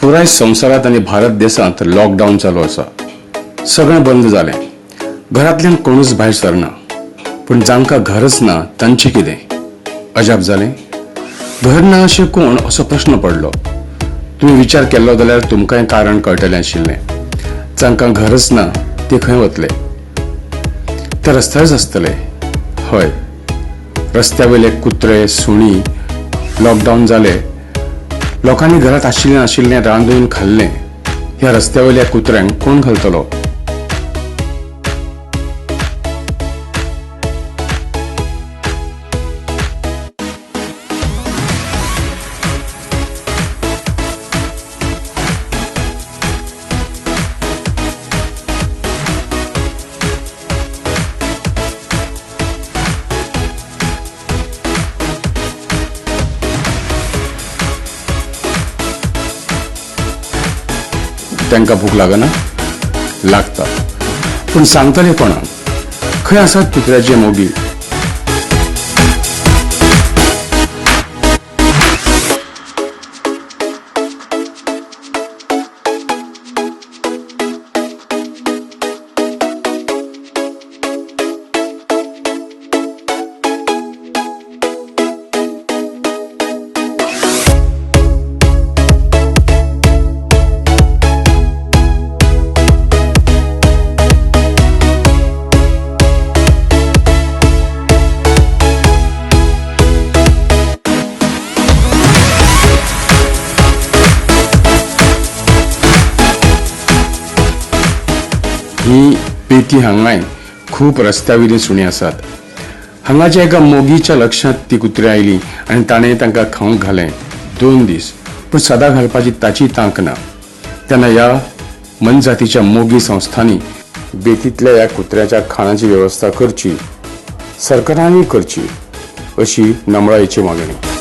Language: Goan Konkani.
पुराय संवसारांत आनी भारत देशांत लॉकडावन चालू आसा. सगळें बंद जालें. घरांतल्यान कोणूच भायर सरना. पूण जांकां घरच ना तांचें कितें? अजाप जालें. घर ना अशें कोण असो प्रश्न पडलो. तुमी विचार केल्लो जाल्यार तुमकांय कारण कळटलें आशिल्लें. जांकां घरच ना ते खंय वतले? ते रस्त्यारच आसतले. हय, रस्त्या वयले कुत्रे सुणी लॉकडावन जाले, लोकांनी घरांत आशिल्लें नाशिल्लें रांदून खाल्लें. ह्या रस्त्या वयल्या कुत्र्यांक कोण घालतलो? तांकां भूक लागना? लागता. पूण सांगतले कोणाक? खंय आसात कुत्र्याचे मोगी? ही पेटी हांगाय खूब रस्त्या वयलीं सुणीं आसात. हांगाच्या एका मोगीच्या लक्षांत ती कुत्री आयली आनी ताणें तांकां खावंक घालें 2 दीस. पूण सदां घालपाची ताची तांक ना. तेन्ना ह्या मनजातीच्या मोगी संस्थांनी बेतींतल्या ह्या कुत्र्याच्या खाणाची वेवस्था करची, सरकारानूय करची अशी नमळायेची मागणी.